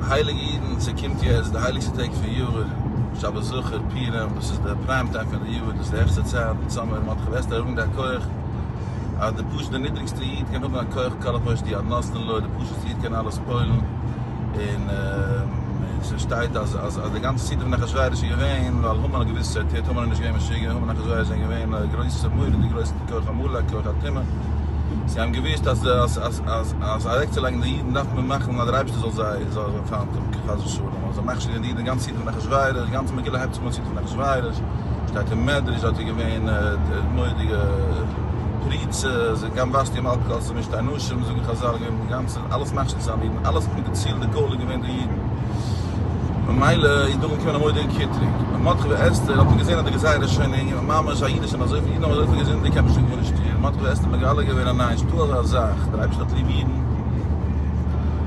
הייליגע אידן, ס'קומט יעצט די הייליגסטע טעג פון יאר, שבת זכור, פורים, דאס איז די prime time פון די יאר, דאס איז די העכסטע צייט, אונז האמיר מרדכי ואסתר האבן די כח אז די פשוט די נידריגסטע איד קען האבן א כח כל הפושט יד נותנין לו, די פשוט'סטע איד קען אלעס פועל'ן, און ס'שטייט אז אז די גאנצע סעודה פון אחשורוש איז געווען ווייל המן האט געוואוסט וואס ער טוט, המן איז נישט געווען משוגע, המן און אחשורוש זענען געווען גרויסע מורא'דיג גרויסע כח עמלק, כח הטומאה, זיי האבן געוואוסט אז אז אז אז אוועקצולייגן די אידן דארף מען מאכן אז דער אייבערשטער זאל זיי זאל זיי פיינט האבן חס ושלום, אז זיי מכשיל געווען די אידן די גאנצע סעודה פון אחשורוש, די גאנצע מגילה הייבט זיך אן סעודה פון אחשורוש, שטייט אין מדרש דארט איז געווען מורא'דיגע פריצה, גם וסתי מלכה עשתה משתה נשים, זאגן חזל געווען די גאנצע אלעס מכשיל צו זיין די אידן, אלעס האט מען געצילט די goal איז געווען די אידן, ממילא איז דא געקומען א מורא'דיגע קטרוג, ביי מרדכי ואסתר האט מען געזען אז די גזירה איז שוין אין ממש א איד איז שוין אזויפיל אידן האבן אזויפיל געזינדיגט קען מען שוין גארנישט טון, מרדכי ואסתר מגלה געווען אז ניין נישטא אזא זאך, דער אייבערשטער האט ליב אידן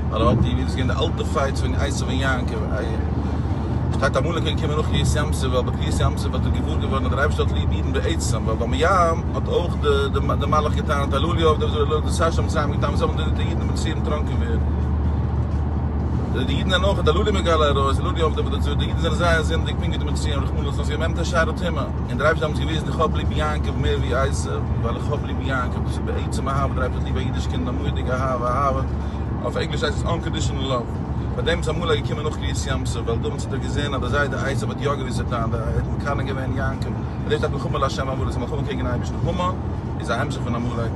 ווייל ער האט ליב אידן, ס'איז געווען די אלטע fight צווישן עשו און יעקב, שטייט עמלק איז געקומען נאך קריעת ים סוף ווייל ביי קריעת ים סוף האט ער געוואר געווארן אז דער אייבערשטער האט ליב אידן בעצם, ווייל ביים ים האט אויך די מלאך געטענה'ט הללו עובדי עבודה זרה, די שרשי מצרים געטענה'ט וואס האבן די אידן מצרים טרונקען ווערן. די אידן זענען אויך הללו מגלי עריות, הללו עובדי עבודה זרה, די אידן זענען זייער זינדיג פונקט ווי די מצרים, רחמנא לצלן, ס'איז געווען מ"ט שערי טומאה, און דער אייבערשטער האט אונז געוויזן איך האב ליב יעקב מער ווי עשו, ווייל איך האב ליב יעקב, דאס איז בעצם אהבה, דער אייבערשטער האט ליב א אידיש קינד א מורא'דיגע אהבה, אהבה, אויף ענגליש הייסט עס unconditional love, פאר דעם איז עמלק געקומען נאך קריעת ים סוף, ווייל דעמאלטס האט ער געזען אז דער זיידע עשו האט יא געוואוסט צו טאן, ער האט מקנא געווען יעקב, און דאס שטייט מלחמה לה' בעמלק, ס'איז א מלחמה קעגן אייבערשטן, המן איז א המשך פון עמלק,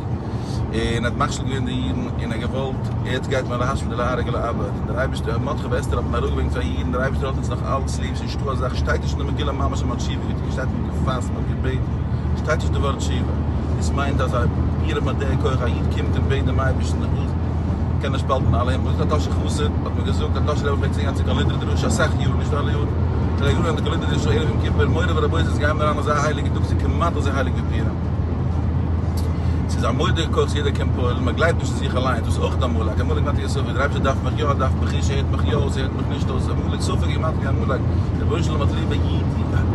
און ער האט מכשיל געווען די אידן, און ער האט געוואלט, יעצט גייט מען להשמיד ולהרוג ולאבד, און דער אייבערשטער, מרדכי ואסתר האט מען אראפגעברענגט פאר אידן, דער אייבערשטער האט אונז נאך אלץ ליב, ס'איז נישטא אזא זאך, שטייט נישט אין די מגילה ממש אז מען האט תשובה געטון, שטייט מען האט געפאסט, מען האט געבעטן, שטייט נישט די ווארט תשובה, דאס מיינט אז א פורים האט דער כח, א איד קומט און בעט דעם אייבערשטן, איך וויל קענען שפאלטן אלע הימלען, זאגט א טאהשער חסיד, האט מען געזאגט, א טאהשער רבי פלעגט צוגיין צו כל נדרי דרשה אסאך יארן, נישט אלע יארן, פלעג ער אנהייבן די כל נדרי דרשה ערב יום כיפור, מורי ורבותי אונז גייען מיר אריין אזא הייליגע טאג, ס'איז כמעט אזוי הייליג ווי פורים. ס'איז א מורא'דיגע כח וואס יעדער קען פועל'ן, מען גלייבט נישט אין זיך אליינס, דאס איז אויך עמלק, עמלק גימטריא ספק, דער אייבערשטער דארף מיך יא, ער דארף מיך נישט, ער הערט מיך יא אויס, ער הערט מיך נישט אויס, עמלק ספק גימטריא עמלק, דער רבונו של עולם האט ליב א איד, מען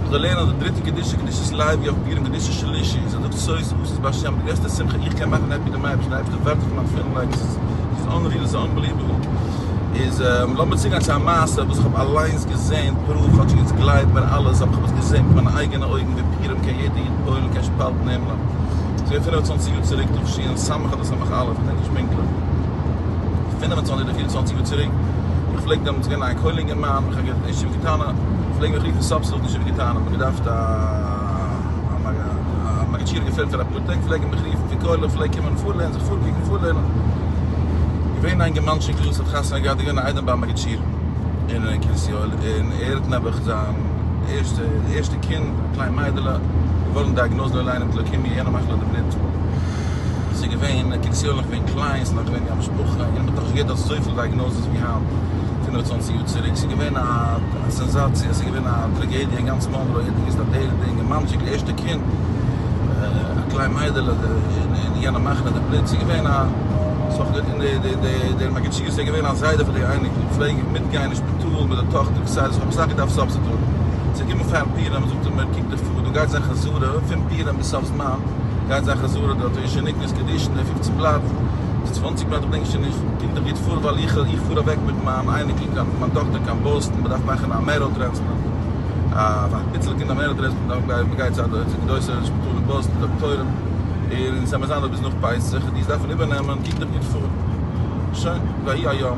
זאל לערנען די דריטע קדושה, קדושת לוי אויף פורים, קדושה שלישית, ער זאגט שוש אשיש בהשם, די גרעסטע שמחה איך קען מאכן happy דעם אייבערשטן, דער אייבערשטער ווארט אויף מיין תפילין לייגן, ס'איז unreal, ס'איז unbelievable, איז לאמיר צוגיין צו א מעשה וואס איך האב אליינס געזען proof, כאטשיג יעצט גלייבט מען אלעס, אבער איך האב עס געזען מיט מיינע אייגענע אויגן ווי פורים קען יעדער איד פועל'ן קען שפאלטן הימלען. ס'איז געווען 25 יאר צוריק תש"ס אדער ס"א, איך געדענק נישט פונקטליך. 25 אדער 24 יאר צוריק, איך פלעג דעמאלטס געווען א כולל אינגערמאן, איך האב געהאט אין ישיבה קטנה, פלעג מיך רופן סאבסעלט אין ישיבה קטנה, מ'האט געדארפט א א מגיד שיעור געפעלט פאר אפאר טעג, פלעג ער מיך רופן פון כולל, פלעג קומען פארלערנען, זיך פארקוקן פארלערנען. געווען א אינגערמאנטשיק וואס האט חתונה געהאט, איז געווען א איידעם ביי א מגיד שיעור אין קרית יואל, און ער האט נעבעך זיין ערשטע ערשטע קינד, א קליין מיידעלע, געווארן diagnosed לא עלינו מיט leukemia, יענע מחלה די בלוט. ס'איז געווען, קרית יואל נאך געווען קליין, ס'איז נאך געווען ווי א משפחה, און מ'האט נאך נישט געהערט אזויפיל diagnoses ווי היינט, 25 יאר צוריק, ס'איז געווען א סענזאציע, ס'איז געווען א טראגעדיע אין גאנץ מאנרא, יעדער געוואוסט אז דער דער אינגערמאנטשיק, די ערשטע קינד, א קליין מיידעלע, אין יענע מחלה די בלוט, ס'איז געווען א סך גוט, און דער דער דער מגיד שיעור איז געווען א זיידע פאר די אייניקל, פלעג מיטגיין אין שפיטאל מיט די טאכטער כסדר, ס'האט אסאך געדארפט substitute, ס'איז געקומען פאר פורים, זאגט ער מיר קוק דיר פאר, דא גייט זיין חזרה, פון פורים ביז סוף זמן, גייט זיין חזרה דארט איז שוין נקנית קידושין די פופצן בלאט, די צוואנציג בלאט איך דענק שוין נישט, קוק דיך גוט פאר ווייל איך איך פאר אוועק מיט מיין אייניקל קיין מיט מיין טאכטער קיין באסטן מען דארף מאכן א marrow transplant, א פאר פיצל קינד א marrow transplant דארף מען גייט צו א גרויסע שפיטאל אין באסטן דאקטוירים און אונז וועמיר זיין דארט ביז נאך פסח און די דארפן איבערנעמען קוק דיך גוט פאר. שוין, ויהי היום.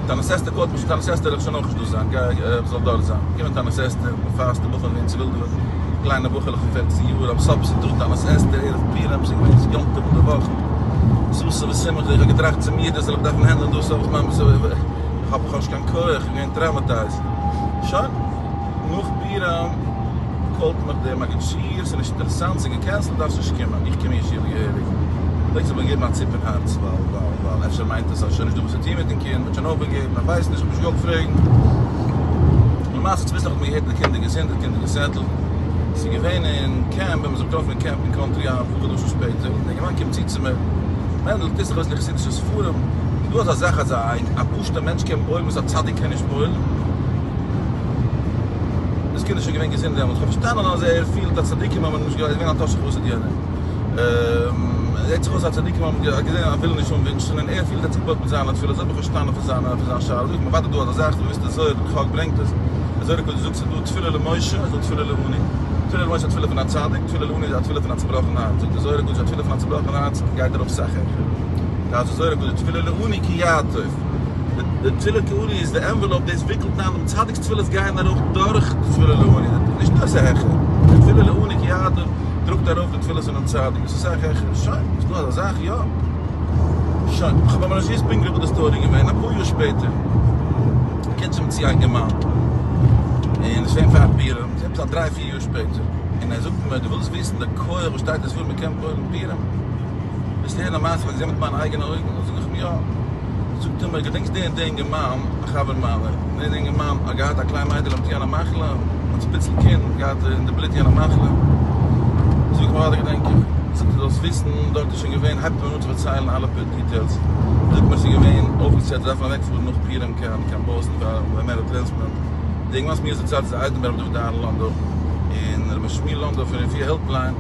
תענית אסתר call ט מיך שוין תענית אסתר איך שוין אויך נישט דא זיין גיי איך זאל דארט זיין קומען תענית אסתר מ'פאסט די בחורים ווערן צעווילדעוועט קליינע בחור'לעך פון פערצן יאר האבן substitute תענית אסתר ערב פורים ס'איז געווען יום טוב אין די וואכן ששון ושמחה איך האב געטראכט צו מיר דאס זאל איך דארפן handle ן דאס האב איך ממש איך האב נישט קיין כח איך בין געווען traumatized שוין. נאך פורים call ט מיך דער מגיד שיעור, ס'איז נישט אינטערעסאנט, ס'איז גע cancel ט, דארפסט נישט קומען, איך קום אין ישיבה געהעריג. פלעגט זיך מיר געבן א ציפ אין הארץ, ווייל ווייל ווייל אפשר מיינט עס אז שוין נישט דא וואס צו טון מיטן קינד, מ'האט שוין אויפגעגעבן, איך ווייס נישט, איך האב נישט געוואלט פרעגן. למעשה צוביסלעך האט מען געהערט די קינד איז געזונט, די קינד איז גע settle ט. ס'איז געווען אין קעמפ, ווען מ'איז זיך געטראפן אין קעמפ אין קאנטרי א פאר חדשים שפעטער, און דער אינגערמאן קומט צו צו מיר, מענדל, טוסט זיך אויס אין די חסידישע ספרים, איז דא אזא זאך אז א פשוט'ער מענטש קען פועל'ן וואס א צדיק קען נישט פועל'ן? דאס קינד איז שוין געווען געזונט דעמאלטס, כ'האב פארשטאנען אז ער פילט אז צדיקים האבן נישט געווען א טאהשער חסיד יענער. זעט זיך אויס אז צדיקים האבן געזען אז ווילן נישט אנווינטשן און ער פילט ער האט זיך געבויט מיט זיינע תפילות, אזוי האב איך פארשטאנען פון זיינע פון זיין שאלה, זאג איך אוודאי דא אזא זאך, דו ווייסט די זוהר דער חק ברענגט עס, די זוהר הקדוש זאגט ס'איז דא תפילה למשה און ס'איז דא תפילה לעני, תפילה למשה איז א תפילה פון א צדיק, תפילה לעני איז א תפילה פון א צובראכן הארץ, זאגט די זוהר הקדוש א תפילה פון א צובראכן הארץ גייט ארויף סאך העכער, טייטש די זוהר הקדוש תפילה לעני כי יעטוף, די תפילה לעני איז די ענוועלאופ דאס וויקלט איין דעם צדיק'ס תפילות גייען ארויף דורך די תפילה לעני, נישט נאר ס'איז העכער, די תפילה לעני כי יעטוף טראגט ארויף די תפילות פונעם צדיק, דאס איז אסאך העכער, שוין, איז דא אזא זאך? יא. שוין, כ'האב אבער נישט געוואוסט פונקטליך וואס די סטארי איז געווען, אפאר יאר שפעטער קומט צו מיר צו א אינגערמאן, און עס איז געווען פאר פורים, ס'איז עפעס א דריי פיר יאר שפעטער, און ער זאגט מיר, דו ווילסט וויסן די כח וואס שטייט אין ספרים מ'קען פועל'ן פורים? ווילסט הערן א מעשה וואס כ'האב געזען מיט מיינע אייגענע אויגן? זאג איך אים יא. זאגט ער מיר, געדענקסט די און די אינגערמאן, א חבר מיינער, די און די אינגערמאן האט געהאט א קליין מיידעלע מיט יענע מחלה, אלס פיצל קינד, געהאט אין די בלוט יענע מחלה. זאג איך אים אוודאי געדענק איך. זאגט ער, זאלסט וויסן, דארט איז שוין געווען, הייבט ער מיר אן צו פארציילן אלע דיטעילס, זאגט מיר ס'איז געווען אויפגעסעט, זיי דארפן אוועקפארן נאך פורים קיין קיין באסטן פאר א באן מעראו טרענספלענט. די אינגערמאן האט מיר עס דערציילט איז א איידעם ביי רבי דוד אהרן לאנדא, און רבי שמואל לאנדא פון רפואה העלפליין,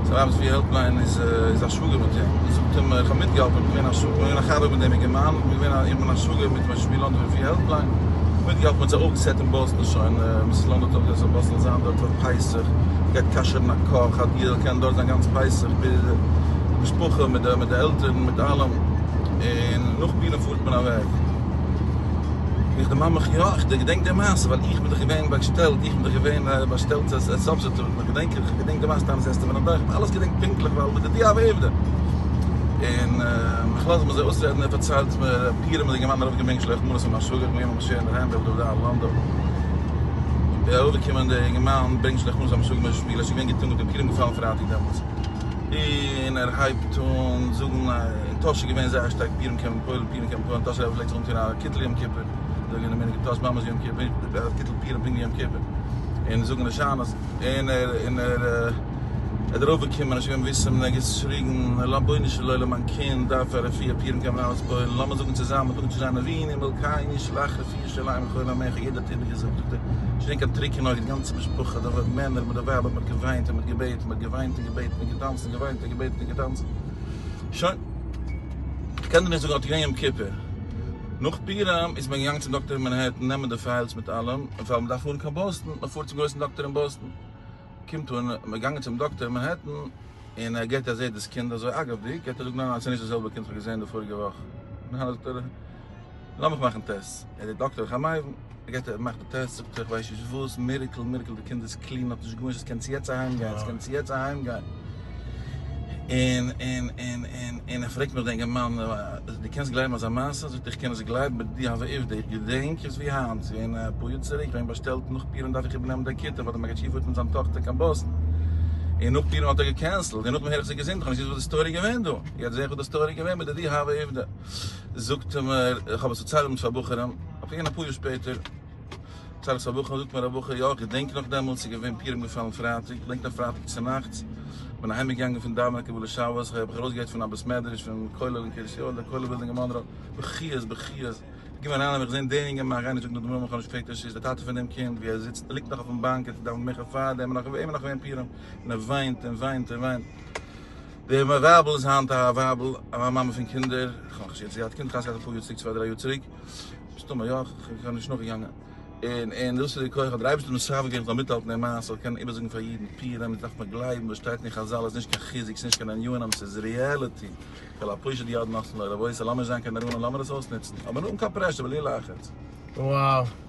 זיין ווייב רפואה העלפליין איז איז א שוואגער מיט אים, זאגט ער מיר איך האב מיטגעהאלטן איך בין געווען א שוואגער איך בין געווען א חבר מיט דעם אינגערמאן, איך בין געווען א איך בין א שוואגער מיט רבי שמואל לאנדא פון רפואה העלפליין, מיטגעהאלטן מ'האט זיי אויפגעסעט אין באסטן שוין, מיסיס לאנדא האט אויפגעסעט אז באסטן זאל זיין דארט פאר פסח, גייט כשר'ן א קאך אז יעדער זאל קענען דארט זיין גאנץ פסח, ביז די משפחה מיט די מיט די עלטערן מיט אלעם, און נאך פורים פארט מען אוועק. איך דערמאן מיך יא, איך געדענק די מעשה ווייל איך בין דאך געווען באשטעלט, איך בין דאך געווען באשטעלט אלס סאבסטיטוט, איך געדענק איך געדענק די מעשה תענית אסתר בן אדך, איך האב אלעס געדענקט פונקטליך ווייל בדידי הוה עובדא. און איך לאז אים אזוי אויסרעדן, ער פארציילט מיר, פורים איז דער אינגערמאן ארויפגעברענגט שלוח מנות פון מיין שוואגער, איך בין געווען ביים שווער אינדערהיים ר' דוד אהרן לאנדא, איז ארויפגעקומען דער אינגערמאן ברענגט שלוח מנות פאר מיין שוואגער משה שפיגל, ער איז שוין געווען געטונקען, דעם פורים געפאלן פרייטאג דעמאלטס, און ער הייבט אן זאגן, אין טאהש איז געווען זייער שטארק פורים קען מען פועל'ן פורים קען מען פועל'ן, טאהשער רבי פלעגט זיך אנטון א קיטל יום כיפור, אזוי ווי אין אמעריקע טאהש ממש יום כיפור, א קיטל פורים פונקט ווי יום כיפור, און זאגן הושענות, און ער און ער איז ארויף געקומען ער איז שוין געווען מבושם און ער האט געשריגן רבונו של עולם מיין קינד דארף א רפואה פורים קען מען אלעס פועל'ן, לאמיר זאגן צוזאמען זאגן צוזאמען אבינו מלכינו שלח רפואה שלימה לכל עמך, יעדער האט איבערגעזאגט, זאגט ער, נישט געווען קיין טרוקן אויג, די גאנצע משפחה, די מענער מיט די ווייבער, מען האט געוויינט און מען האט געבעטן, מען האט געוויינט און געבעטן און געטאנצן, געוויינט און געבעטן און געטאנצן. שוין. כ'קען דיר נישט זאגן האט געווען יום כיפור. נאך פורים איז מען געגאנגען צום דאקטער אין מאנהעטן נעמען די פיילס מיט אלעם, און פאר מ'דארף פארן קיין באסטן, מ'פארט צום גרויסן דאקטער אין באסטן. קומט אן, מ'איז געגאנגען צום דאקטער אין מאנהעטן, און ער געט א זעה דאס קינד אזוי אגב'דיג, געט ער א זאג ניין ניין ס'איז נישט די זעלבע קינד כ'האב געזען די פאריגע וואך. ניין זאגט ער, לאמיך מאכן טעסטס. ער דער דאקטער איז א מבין. גייט ער מאכט די טעסט זאגט ער איך ווייס נישט וואס, מירעקל מירעקל די קינד איז קלין האט נישט גארנישט עס קען צו יעצט אהיים גיין עס קען צו יעצט אהיים גיין און און און און און ער פרעגט מיך די אינגערמאן דו קענסט גלייבן אזא מעשה זאגט ער איך קען עס גלייבן בדידי הוה עובדא איך געדענק עס ווי היינט ס'איז געווען אפאר יאר צוריק כ'בין באשטעלט נאך פורים דארף איך איבערנעמען די כיתה ווייל די מגיד שיעור פארט מיט זיין טאכטער קיין באסטן און נאך פורים האט ער געקענסלט און נאכדעם הער איך ס'איז געזונט כ'האב נישט געוואוסט וואס די סטארי איז געווען דא יעצט זעה איך וואס די סטארי איז געווען בדידי הוה עובדא זאגט ער מיר איך האב עס פארציילט פאר בחורים אבער אפאר יאר שפעטער פארצייל איך פאר בחורים, זאגט מיר א בחור, יא איך געדענק נאך דעמאלטס, ס'איז געווען פורים געפאלן פרייטאג, איך געדענק נאך פרייטאג צונאכטס, כ'בין אהיים געגאנגען פון דאווענען קבלת שבת, כ'האב מיך ארויסגעגעט פון א בית מדרש פון כולל אין קרית יואל, דער כולל בילדינג אין מאנרא, בכיות בכיות, כ'קום אריין האב איך געזען דער אינגערמאן, כ'גיי נישט זאגן די נאמען, כ'האב נישט געפרעגט רשות, דער טאטע פון דעם קינד, ווי ער זיצט, ער ליגט נאך אויפן באנק, ער דאווענט מנחה פארדעם, און נאך איז נאך געווען פורים, און ער וויינט און וויינט און וויינט. די ווייבל איז היינט א ווייבל, א מאמע פון קינדער, כ'האב נאכנישט יעצט געהאט קינדער, חתונה געהאט אפאר יאר צוריק, צוויי דריי יאר צוריק. מסתמא יא, כ'האב נישט נאכגעגאנגען. און און דאס איז די כח אז דער אייבערשטער האט מסבב געווען כ'זאל מיטהאלטן די מעשה, זאל קענען איבערזאגן פאר אידן, פורים דארף מען גלייבן וואס שטייט אין חזל איז נישט קיין חיזוק, ס'איז נישט קיין ענינים, ס'איז ריעליטי. כל הפושט יד נותנין לו, רבותי לאמיר נישט זיין קיין נאראנים לאמיר עס אויסנוצן, אבער אן קיין פרעשור בלי לחץ. Wow.